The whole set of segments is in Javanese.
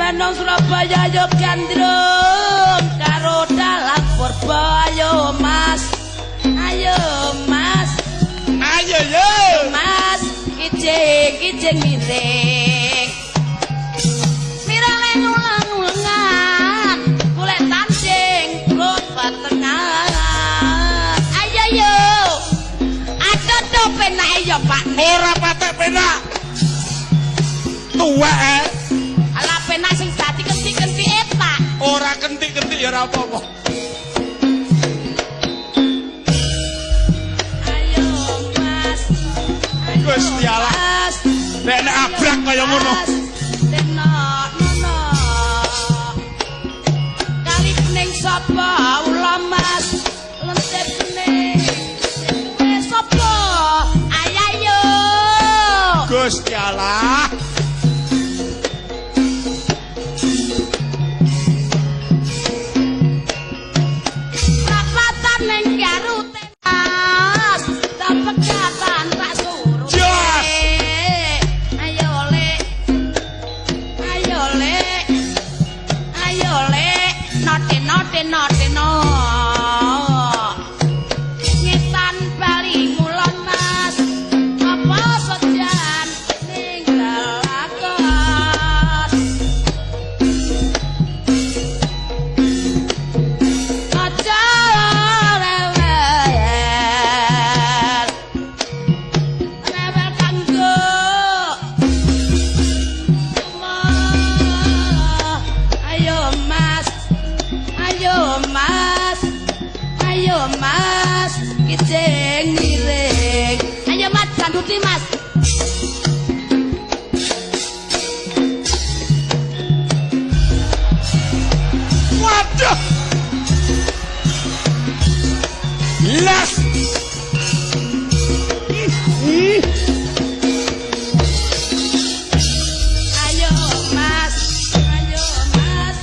Nang Surabaya yo gandrung karo dalang purba. Ayo Mas, ayo Mas, ayo yo Mas, kijing-kijing miring mirale ngulang-ulangan golek tanding turut batengan. Ayo yo adoh penake yo Pak. Ora patek penak tuwek eh. Ala penak sing dadi kentik-kentike Pak. Ora kentik-kentik ya ora apa-apa. Ayo Mas, ayo Gusti Allah. Mas, Nek nek abrak kaya ngono. Tenok nono. Kali kuning sapa ula Mas, lentik kuning duwe sapa? Ayo. Gusti Allah. Rapatan ning garute Mas, tak pegatan tak suruh. Jos. Ayo le, ayo le, ayo le, note note note no. Ngetan bali ngulon Mas, apa sejan ning lelakon. Aja rewel, rewel kanggo omah. Ayo Mas, ayo Mas, ayo Mas, kijing miring. Ayo Mas, janduti Mas. Waduh. Las. Ih. Ayo Mas, ayo Mas,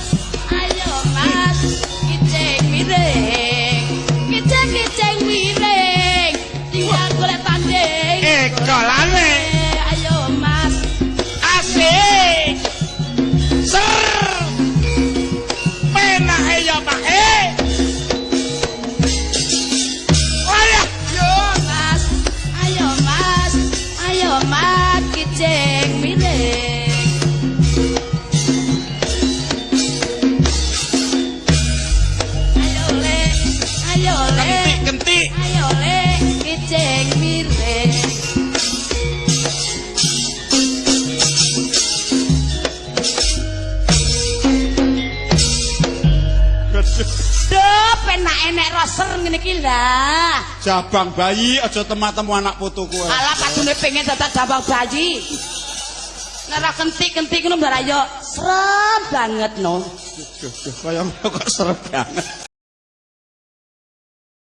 ayo Mas, kijing miring, kijing-kijing miring, tinggal golek tanding. Ekolane. Ayo Mas, Asik. Ser. Penake ya Pak. Wah, yo. Mas, ayo Mas, ayo Mas, kijing miring. Ayo le, ayo le. Kentik-kentik. Ayo le, kijing miring. Duh, penake nek roser ngene iki lah. Jabang bayi aja tematemu anak putuku. Alah padune pengen dadak jabang bayi. Nek ora kentik-kentik ngono mbak yo serem banget no. Duh, duh, kaya ngono kok serem banget.